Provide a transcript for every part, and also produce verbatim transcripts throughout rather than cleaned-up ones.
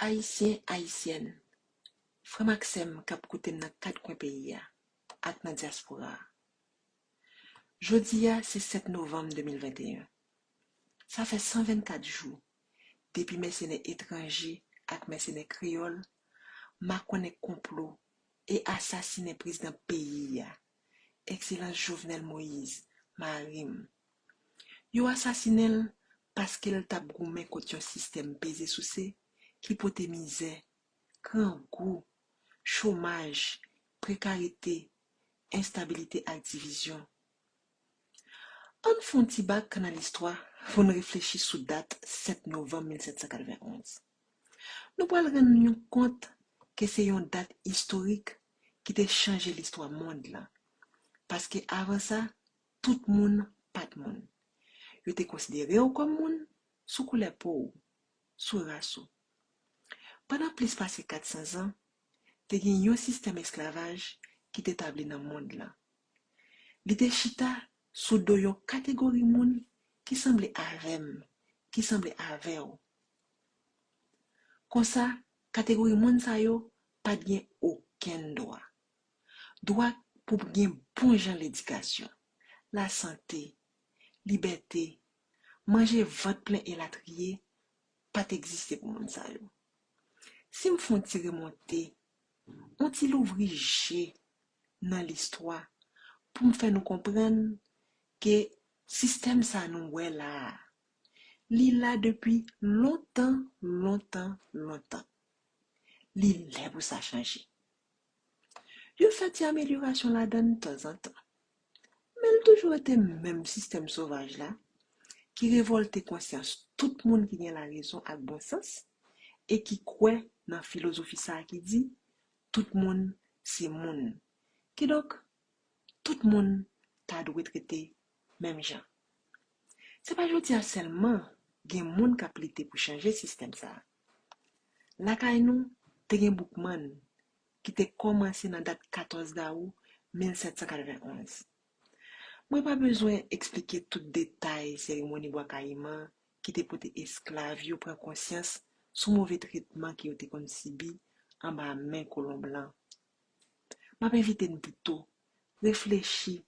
Ayisyen, Ayisyèn, frè m ak sè m k ap koute m nan kat kwen peyi a ak nan dyaspora a. Jodi a se sèt novanm de mil venteyen. Sa fè san vennkat jou depi mèsenè etranje ak mèsenè kreyòl makonnen konplo e asasinen prezidan peyi a, Ekselans Jovenel Moïse, mari m. Yo asasinen l paske l t ap goumen kont yon sistèm peze souse ki pote mizè, grangou, chomaj, prekarite, enstabilite ak divizyon. Ann fè yon ti bak nan listwa pou n reflechi sou dat sèt novanm mil sèt san katrevenn onz. Nou pral rann nou kont ke se yon dat istorik ki te chanje listwa mond lan. Paske avan sa, tout moun pa t moun. Yo te konsidere w kòm moun sou koulè po w, sou ras ou. Pandan plis pase kat san zan, te gen yon sistèm esklavaj ki te tabli nan mond lan. Li te chita sou do yon kategori moun ki sanble avè m, ki sanble avè w. Konsa, kategori moun sa yo pa t gen okenn dwa. Dwa pou gen bon jan ledikasyon, lasante, libète, manje vant plen elatriye pa t egziste pou moun sa yo. Si m fè yon ti remonte, yon ti louvri je nan listwa pou m fè nou konprann ke sistèm sa nou wè la a, li la depi lontan, lontan, lontan. Li lè pou sa chanje. Yo fè ti amelyorasyon ladan l tanzantan. Men l toujou rete menm sistèm sovaj la ki revòlte konsyans tout moun ki gen larezon ak bon sans e ki kwè nan filozofi sa a ki di, tout moun se moun. Kidonk, tout moun ta dwe trete menm jan. Se pa jodi a sèlman gen moun k ap lite pou chanje sistèm sa a. Lakay nou, te gen Boukman ki te kòmanse nan dat katòz dawou mil sèt san katrevenn onz. Mwen pa bezwen eksplike tout detay seremoni Bwa Kayiman ki te pote esklav yo pran konsyans sou move tretman ke yo te konn sibi anba men kolon blan. M ap envite n pito reflechi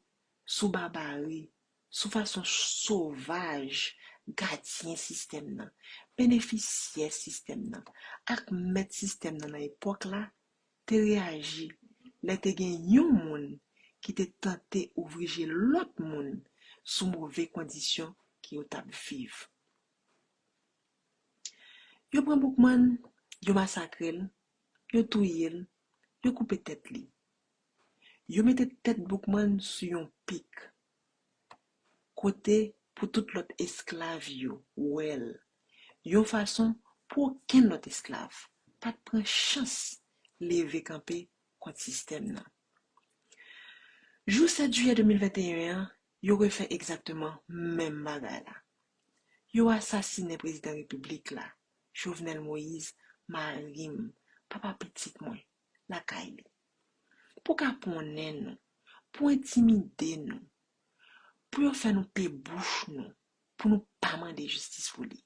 sou babari, sou fason sovaj gadyen sistèm nan, benefisyè sistèm nan, ak mèt sistèm nan nan epòk la te reyaji lè te gen yon moun ki te tante ouvri je lòt moun sou move kondisyon ke yo t ap viv. Yo pran Boukman, yo masakre l, yo touye l, yo koupe tèt li. Yo mete tèt Boukman sou yon pik, kote pou tout lòt esklav yo wè l, yon fason pou okenn lòt esklav pa t pran chans leve kanpe kont sistèm nan. Jou sèt jiyè de mil venteyen an, yo refè egzakteman menm bagay la. Yo asasinen prezidan repiblik la, Jovenel Moïse, mari m, papa pitit mwen, lakay li. Pou kaponnen nou, pou entimide nou, pou yo fè nou pe bouch nou, pou nou pa mande jistis pou li.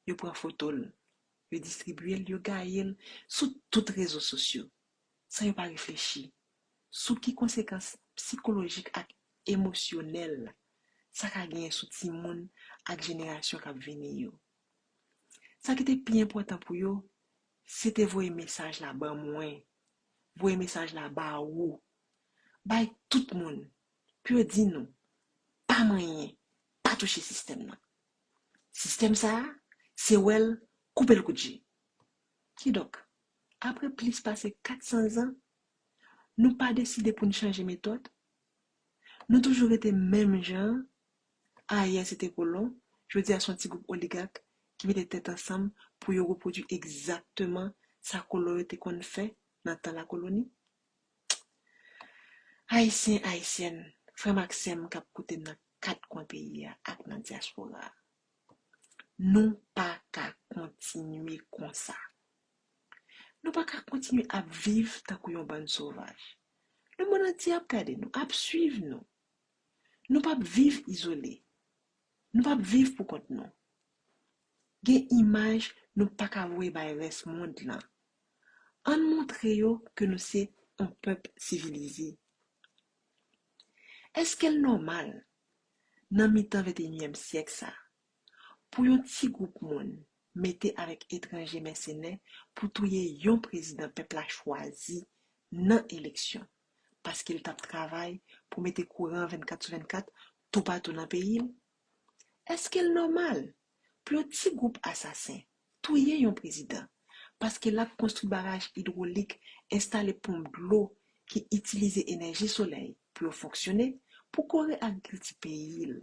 Yo pran foto l, yo distribye l, yo gaye l sou tout rezo sosyo, san yo pa reflechi sou ki konsekans sikolojik ak emosyonèl sa ka genyen sou timoun ak jenerasyon k ap vini yo. Sa ki te pi enpòtan pou yo, se te voye mesaj la ban mwen, voye mesaj la ba ou, bay tout moun, pou yo di nou, pa manyen, pa touche sistèm nan. Sistèm sa a, se wè l, koupe l kout je. Kidonk, apre plis pase kat san zan, nou pa deside pou n chanje metòd. Nou toujou rete menm jan an. Ayè se te kolon, jodi a se yon ti gwoup oligak ki mete tèt ansanm pou yo repwodui egzakteman sa kolon yo te konn fè nan tan lakoloni. Ayisyen, Ayisyèn, frè m ak sè m k ap koute m nan kat kwen peyi a ak nan dyaspora a, nou pa ka kontinye konsa. Nou pa ka kontinye ap viv tankou yon bann sovaj. Lemonn antye ap gade nou, ap swiv nou. Nou p ap viv izole. Nou p ap viv pou kont nou. Gen imaj nou pa ka voye bay rès mond lan. Ann montre yo ke nou se yon pèp sivilize. Èske l nòmal, nan mitan venteyinyèm syèk sa, pou yon ti gwoup moun mete avèk etranje mèsenè pou touye yon prezidan pèp la chwazi nan eleksyon, paske l t ap travay pou mete kouran vennkat sou vennkat toupatou nan peyi l? Èske l nòmal pou yon ti gwoup asasen touye yon prezidan paske l ap konstwi baraj idwolik, enstale ponp dlo ki itilize enèji solèy pou yo fonksyone, pou kore agrikilti peyi l,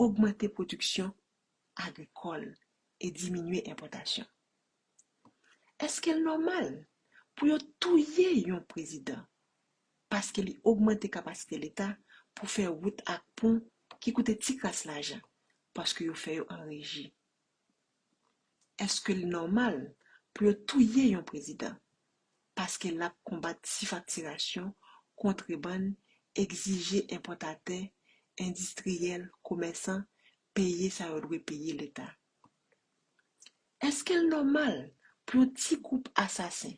ogmante pwodiksyon agrikòl e diminye enpòtasyon? Èske l nòmal pou yo touye yon prezidan paske li ogmante kapasite Leta pou fè wout ak pon ki koute ti kras lajan, paske yo fè yo an reji? Èske l nòmal pou yo touye yon prezidan paske l ap konbat sifaktirasyon, kontrebann, egzije enpòtatè, endistriyèl, komèsan peye sa yo dwe peye Leta? Èske l nòmal pou yon ti gwoup asasen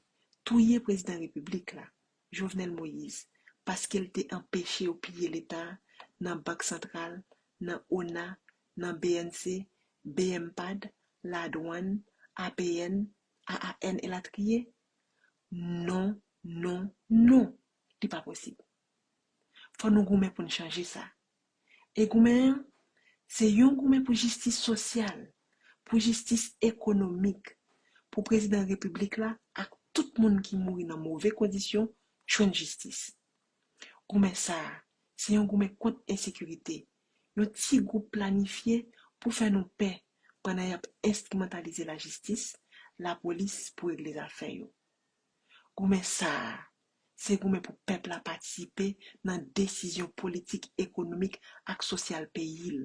touye prezidan repiblik la, Jovenel Moïse, paske l te anpeche yo piye Leta nan Bank Santral, nan ona, nan B N C, B M pad, ladwann, A P N, A A N elatriye? Non, non, non, li pa posib. Fò nou goumen pou n chanje sa. E goumen an, se yon goumen pou jistis sosyal, pou jistis ekonomik, pou prezidan repiblik la ak tout moun ki mouri nan move kondisyon jwenn jistis. Goumen sa a, se yon goumen kont ensekirite, yon ti gwoup planifye pou fè nou pè pandan y ap enstrimantalize lajistis, lapolis pou regle zafè yo. Goumen sa a, se goumen pou pèp la patisipe nan desizyon politik, ekonomik ak sosyal peyi l,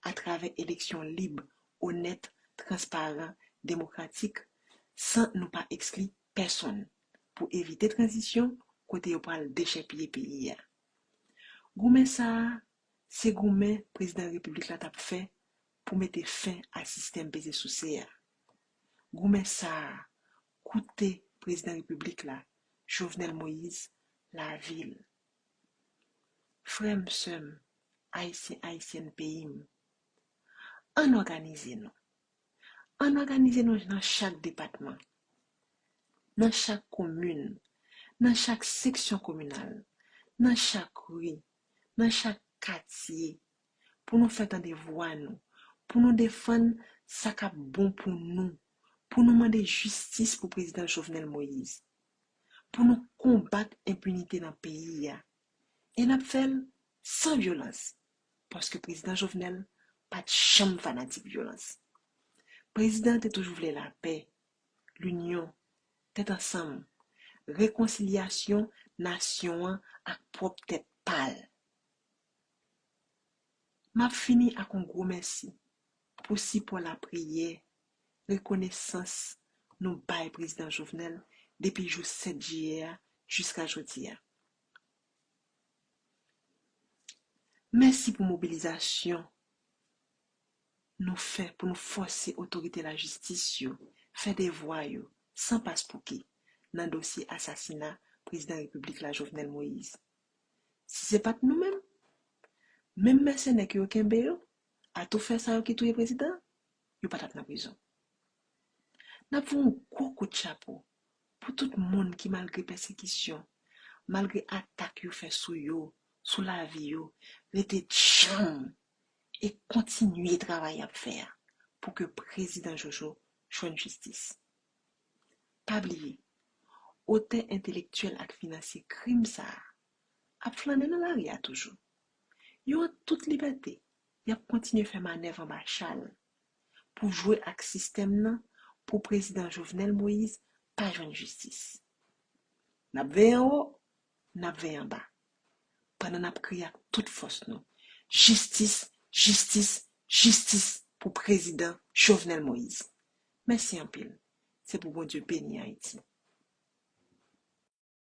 atravè eleksyon lib, onèt, transparan, demokratik, san nou pa ekskli pèsonn, pou evite tranzisyon kote yo pral dechèpiye peyi a. Goumen sa a, se goumen prezidan repiblik la t ap fè pou mete fen a sistèm peze souse a. Goumen sa a koute prezidan repiblik la, Jovenel Moïse, lavi l. Frè m, sè m, Ayisyen, Ayisyèn peyi m, ann òganize nou. Ann òganize nou nan chak depatman, nan chak komin, nan chak seksyon kominal, nan chak ri, nan chak katye, pou nou fè tande vwa nou, pou nou defann sa k ap bon pou nou, pou nou mande jistis pou prezidan Jovenel Moïse, pou nou konbat enpinite nan peyi a. E n ap fè l san vyolans, paske prezidan Jovenel pa t janm fanatik vyolans. Prezidan an te toujou vle lapè, linyon, tèt ansanm, rekonsilyasyon nasyon an ak pwòp tèt pa l. M ap fini ak yon gwo mèsi pou sipò lapriyè, rekonesans nou bay prezidan Jovenel depi jou sèt jiyè a jiska jodi a. Mèsi pou mobilizasyon nou fè pou nou fòse otorite lajistis yo fè devwa yo san paspouki nan dosye asasina prezidan repiblik la Jovenel Moïse. Si se pa t nou menm, menm mèsenè ke yo kenbe yo, atoufè sa yo ki touye prezidan, yo pa t ap nan prizon. N ap voye yon gwo kout chapo pou tout moun ki, malgre pèsekisyon, malgre atak yo fè sou yo, sou lavi yo, rete djanm e kontinye travay y ap fè a pou ke prezidan Jojo jwenn jistis. Pa bliye, otè entelektyèl ak finansye krim sa a ap flannen nan lari a toujou. Yo an tout libète, y ap kontinye fè manèv anba chal pou jwe ak sistèm nan pou prezidan Jovenel Moïse pa jwenn jistis. N ap veye anwo, n ap veye anba, pandan n ap kriye ak tout fòs nou, jistis, jistis, jistis pou prezidan Jovenel Moïse. Mèsi anpil. Se pou Bondye beni Ayiti.